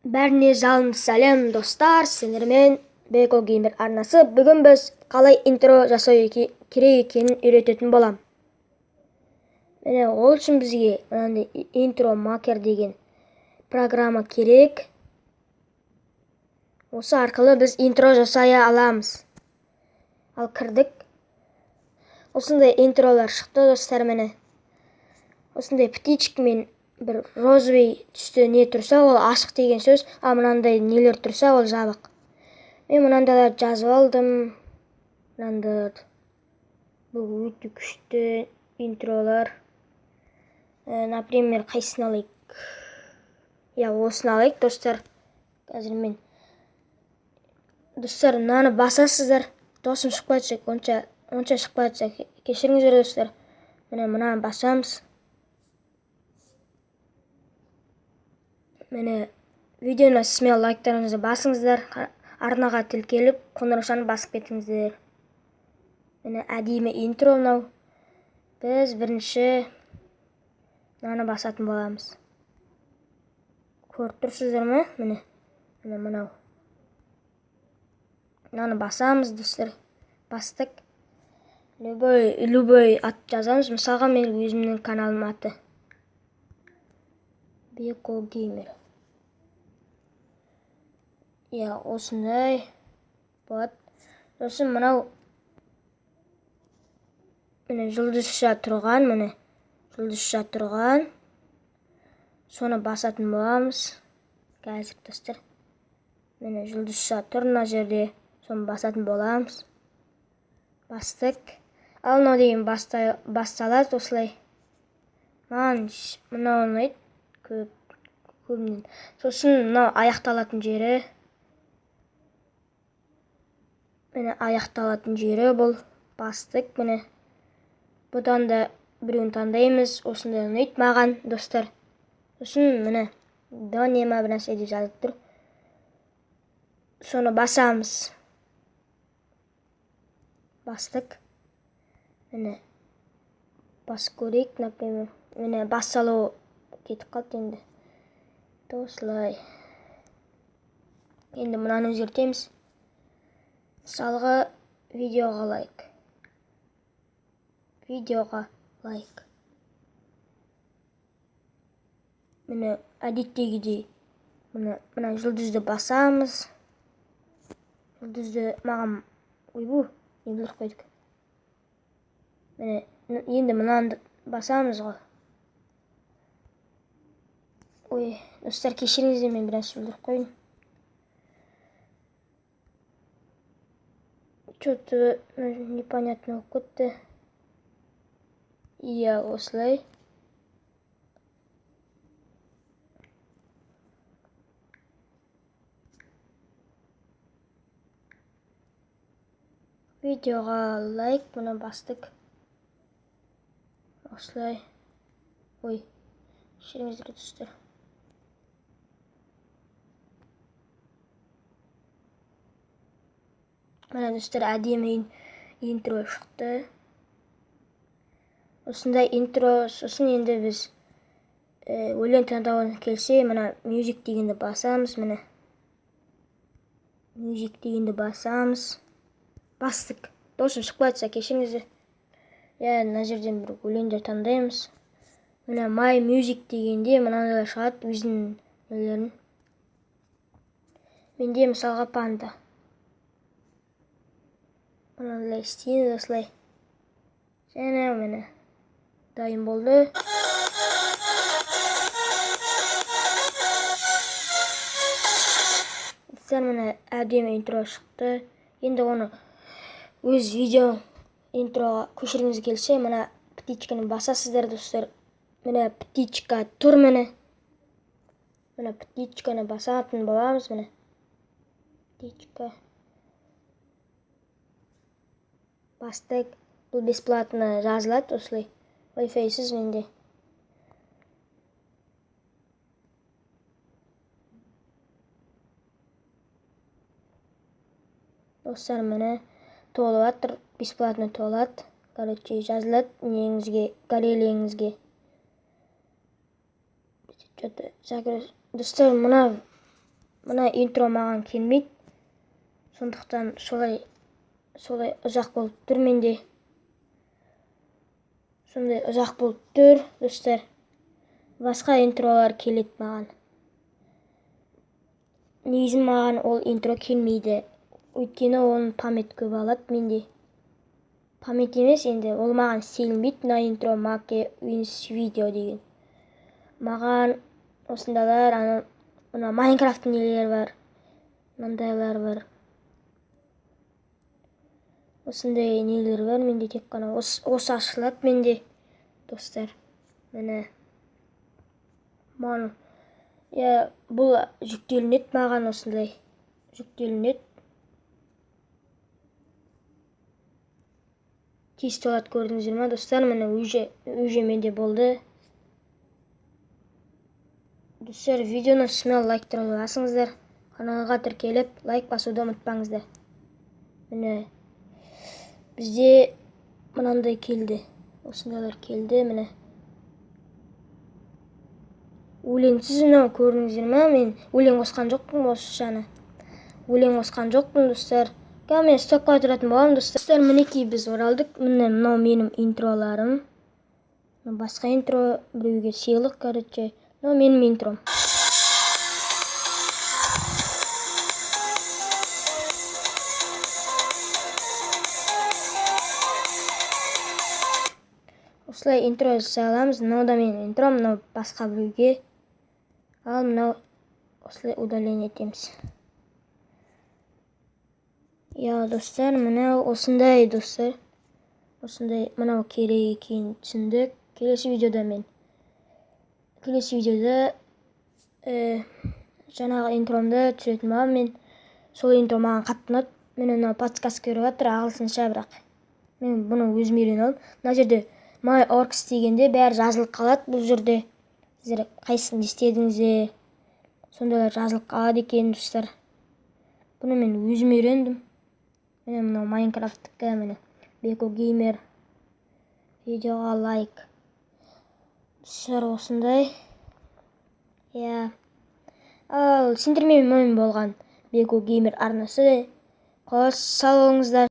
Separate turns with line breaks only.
Бәріне жалынды сәлем, достар, сендермен Беко Геймер арнасы. Бүгін біз қалай интро жасау керек екенін үйрететін болам. Міне, ол үшін бізге мынандай интро макер деген программа керек. Осы арқылы біз интро жасай аламыз. Ал кірдік. Осындай интролар шықты, достар, міне. Осындай птичкамен бір розовый түсті не тұрса, ол ашық деген сөз, ал мынандай нелер тұрса, ол жабық. Мен мынандайларды жазып алдым. Мынандайларды. Бұл өте күшті интролар. Например, қайсысын алайық? Я, осыны алайық, достар. Қазір мен достар, мынаны басасыздар. Досым шықпай жатса, онша шықпай жатса, кешіріңіздер, достар. Міне, мынаны басамыз. Міне, видеоны смело лайктарыңызды басыңыздар, арнаға тіркеліп, қоңыраушаны басып кетіңіздер. Міне, әдемі интро мынау. Біз бірінші мынаны басатын боламыз. Көріп тұрсыздар ма? Міне, міне мынау. Мынаны басамыз, достар. Бастық. Любой ат жазамыз. Мысалға, мен өзімнің каналым аты Беко Геймер. Я, осындай болады. Сосын мынау міне жұлдызша тұрған, міне жұлдызша тұрған. Соны басатын боламыз. Қазір, достар. Міне жұлдызша тұр мына жерде. Соны басатын боламыз. Бастық. Ал мынау деген басталады осылай. Маған мынау ұнайды көбінен. Сосын мынау аяқталатын жері. Міне аяқталатын жері бұл. Бастық, міне. Бұдан да біреуін таңдаймыз. Осындай ұнайды маған, достар. Сосын міне Доне ма бір нәрсе деп жазылып тұр. Соны басамыз. Бастық. Міне басып көрейік, например. Міне басталу кетіп қалды енді. Осылай. Енді мынаны өзгертеміз. Мысалға, видеоға лайк. Видеоға лайк. Міне әдеттегідей мына жұлдызды басамыз. Жұлдызды маған, ойбу, не білдіріп қойдық. Міне, енді мынаны басамыз ғой. Ой, достар, кешіріңіздер, мен біраз бүлдіріп қойдым. Чё-то непонятно болып кетті. Иә, осылай. Видеоға лайк, мына бастық. Осылай. Ой, кешіріңіздер, достар. Міне, достар, әдемі интро шықты. Осындай интро. Сосын енді біз өлең таңдауына келсе, мына мюзик дегенді басамыз. Міне мюзик дегенді басамыз. Бастық. Досым шықпай жатса, кешіріңіздер. Иә, мына жерден бір өлеңдер таңдаймыз. Міне My Music дегенде мынандайлар шығады, өзінің нелерін. Менде мысалға панда. Мынандай істейміз осылай. Және міне дайын болды. Достар, міне әдемі интро шықты. Енді оны өз видео интроға көшіргіңіз келсе, мына птичканы басасыздар, достар. Міне птичка тұр, міне. Міне птичканы басатын боламыз, міне. Птичка. Бастық. Бұл бесплатно жазылады осылай. Wi-Fi-сіз менде. Достар, міне толып жатыр, бесплатно толады. Короче, жазылады неңізге, галереяңызге. Чё-то закрыть. Достар, мына Мына интро маған келмейді. Сондықтан солай ұзақ болып тұр менде. Сондай ұзақ болып тұр, достар. Басқа интролар келеді маған. Негізі маған ол интро келмейді. Өйткені оның память көп алады менде. Память емес енді, ол маған істелінбейді. Мына интро Make Wins Video деген. Маған осындайлар, ана мына Майнкрафттың нелері бар. Мынандайлар бар. Осындай нелер бар менде, тек қана осы ашылады менде, достар. Міне. Маған я бұл жүктелінеді, маған осындай жүктелінеді. Тез толады, көрдіңіздер ма, достар? Міне уже менде болды. Достар, видеоны смело лайктарды басыңыздар. Каналға тіркеліп, лайк басуды ұмытпаңыздар. Міне бізде мынандай келді. Осындайлар келді, міне. Өлеңсіз мынау, көрдіңіздер ма? Мен өлең қосқан жоқпын осы жаны. Өлең қосқан жоқпын, достар. Қазір мен стопқа тұратын боламын, достар. Достар, мінекей біз оралдық. Міне мынау менің интроларым. Басқа интро біреуге сыйлық, короче. Мынау менің интром. Осылай интро жасай аламыз. Мынау да менің интром, мынау басқа біреуге. Ал мынау осылай удаление етеміз. Я, достар, мынау осындай, достар. Осындай мынау керек екенін түсіндік. Келесі видеода жаңағы интромды түсіретін боламын мен. Сол интро маған қатты ұнады. Міне мынау подсказка беріп жатыр ағылшынша, бірақ мен бұны өзім үйреніп алдым. Мына жерде My Orcs дегенде бәрі жазылып қалады. Бұл жерде сіздер қайсысын істедіңіздер, сондайлар жазылып қалады екен, достар. Бұны мен өзім үйрендім. Міне мынау Майнкрафттікі, міне Беко Геймер. Видеоға лайк. Достар, осындай. Иә. Ал сендермен мен болған Беко Геймер арнасы. Қош сау болыңыздар.